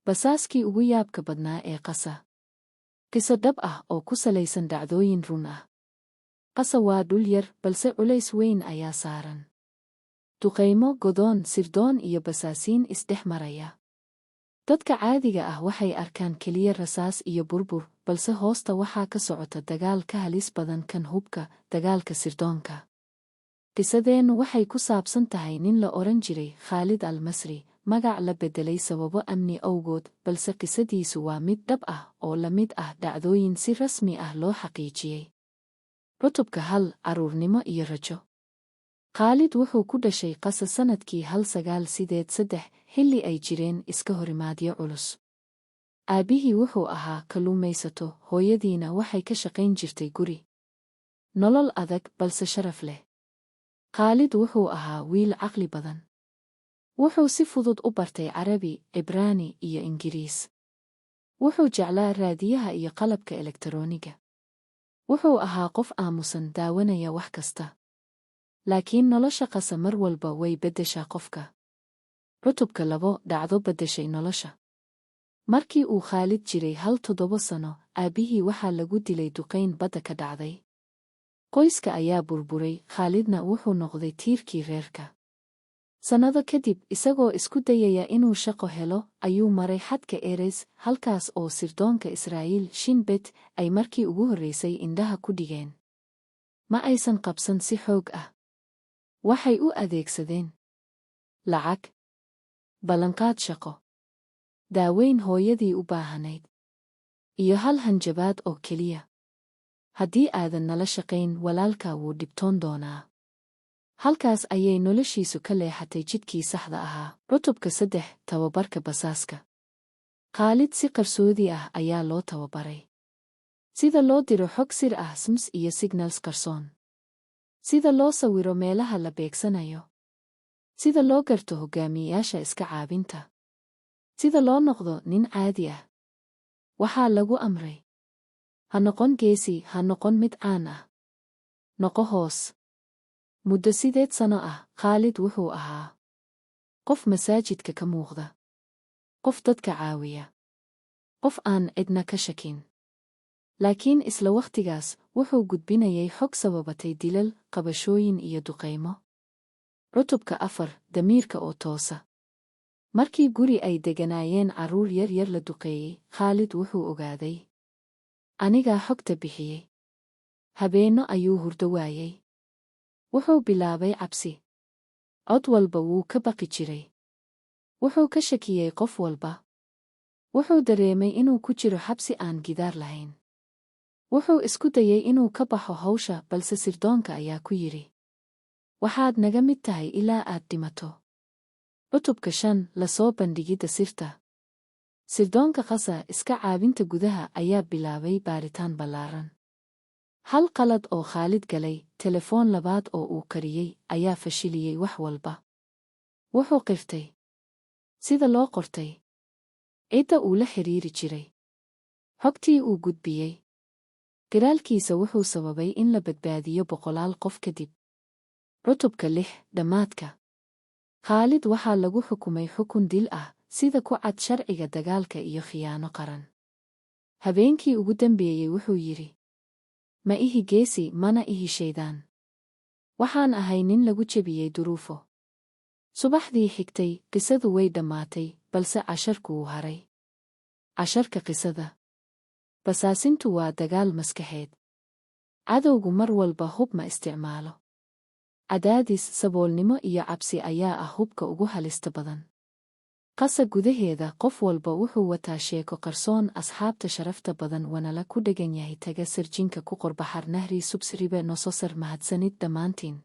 Basaaskii ugu yaabka badnaa ee Qasa. Qiso dhab ah oo ku salaysan dhacdooyin run ah. Qasa waa dhul yar, balse culays weyn ayaa saaran. Duqaymo, godoon, sirdoon iyo basaasiin isdhex maraya. Dadka caadiga ah waxay arkaan keliya rasaas iyo burbur, balse hoosta waxaa ka socota dagaal ka halis badan kan hubka, dagaalka sirdoonka. Qisadeennu waxay ku saabsan tahay nin la oran jiray Khaalid Al-Masri, magac la beddelay sababo amni awgood, balse qisadiisu waa mid dhab ah oo la mid ah dhacdooyin si rasmi ah loo xaqiijiyey. Cutubka 1: Carruurnimo iyo rajo. Khaalid wuxuu ku dhashay Qasa sanadkii 1983, xilli ay jireen iska horimaadyo culus. Aabbihii wuxuu ahaa kalluumaysato, hooyadiina waxay ka shaqayn jirtay guri. Nolol adag balse sharaf leh. Khaalid wuxuu ahaa wiil caqli badan. Wuxuu si fudud u bartay Carabi, Cibraani iyo Ingiriis. Wuxuu jeclaa raadiyaha iyo qalabka elektarooniga. Wuxuu ahaa qof aamusan, daawanaya wax kasta. Laakiin nolosha Qasa mar walba way beddeshaa qofka. Cutubka 2: Dhacdo beddeshay nolosha. Markii uu Khaalid jiray 7 sano, aabbihii waxaa lagu dilay duqayn badda ka dhacday. Qoyska ayaa burburay, Khaalidna wuxuu noqday tiirkii reerka. Sannado kadib, isagoo isku dayaya inuu shaqo helo, ayuu maray xadka Erez, halkaas oo sirdoonka Israa'iil, Shin Bet, ay markii ugu horraysay indhaha ku dhigeen. Ma aysan qabsan si xoog ah. Waxay u adeegsadeen lacag, ballanqaad shaqo, daaweyn hooyadii u baahanayd, iyo hal hanjabaad oo keliya: "Haddii aadan nala shaqayn, walaalkaa wuu dhibtoon doonaa." Halkaas ayay noloshiisu ka leexatay jidkii saxda ahaa. Cutubka 3: Tababarka basaaska. Khaalid si qarsoodi ah ayaa loo tababaray. Sida loo diro xog sir ah, SMS iyo signals qarsoon. Sida loo sawiro meelaha la beegsanayo. Sida loo garto hogaamiyeyaasha iska caabinta. Sida loo noqdo nin caadi ah. Waxaa lagu amray: "Ha noqon geesi, ha noqon mid caan ah. Noqo hoos." Muddo 8 sano ah, Khaalid wuxuu ahaa qof masaajidka ka muuqda. Qof dadka caawiya. Qof aan cidna ka shakin. Laakiin isla wakhtigaas wuxuu gudbinayay xog sababatay dilal, qabashooyin iyo duqaymo. Cutubka 4: Damiirka oo toosa. Markii guri ay degganaayeen carruur yar yar la duqeeyey, Khaalid wuxuu ogaaday: "Anigaa xogta bixiyey." Habeenno ayuu hurdo waayey. Wuxuu bilaabay cabsi. Cod walba wuu ka baqi jiray. Wuxuu ka shakiyey qof walba. Wuxuu dareemay inuu ku jiro xabsi aan gidaar lahayn. Wuxuu isku dayey inuu ka baxo hawsha, balse sirdoonka ayaa ku yidhi: "Waxaad naga mid tahay ilaa aad dhimato." Cutubka 5: La soo bandhigidda sirta. Sirdoonka Qasa, iska caabinta gudaha, ayaa bilaabay baaritaan ballaaran. Hal qalad oo Khaalid galay, telefoon labaad oo uu qariyey, ayaa fashiliyey wax walba. Wuxuu qirtay sida loo qortay, cidda uu la xidhiiri jiray, xogtii uu gudbiyey. Qiraalkiisa wuxuu sababay in la badbaadiyo boqolaal qof kadib. Cutubka 6: Dhammaadka. Khaalid waxaa lagu xukumay xukun dil ah, sida ku cad sharciga dagaalka iyo khiyaano qaran. Habeenkii ugu dambeeyey wuxuu yidhi: "Ma ihi geesi, mana ihi shaydaan. Waxaan ahay nin lagu jebiyey duruufo." Subaxdii xigtay qisadu way dhammaatay, balse casharku wuu haray. Casharka qisada: Basaasintu waa dagaal maskaxeed. Cadowgu mar walba hub ma isticmaalo. Cadaadis, saboolnimo iyo cabsi ayaa ah hubka ugu halista badan. Qasa gudaheeda qof walba wuxuu wataa sheeko qarsoon. Asxaabta sharafta badan, wanala ku dhegan yahay, taga searchingka ku qor Baxar Nahri, subscribe nososar. Mahadsanid dhammaantiin.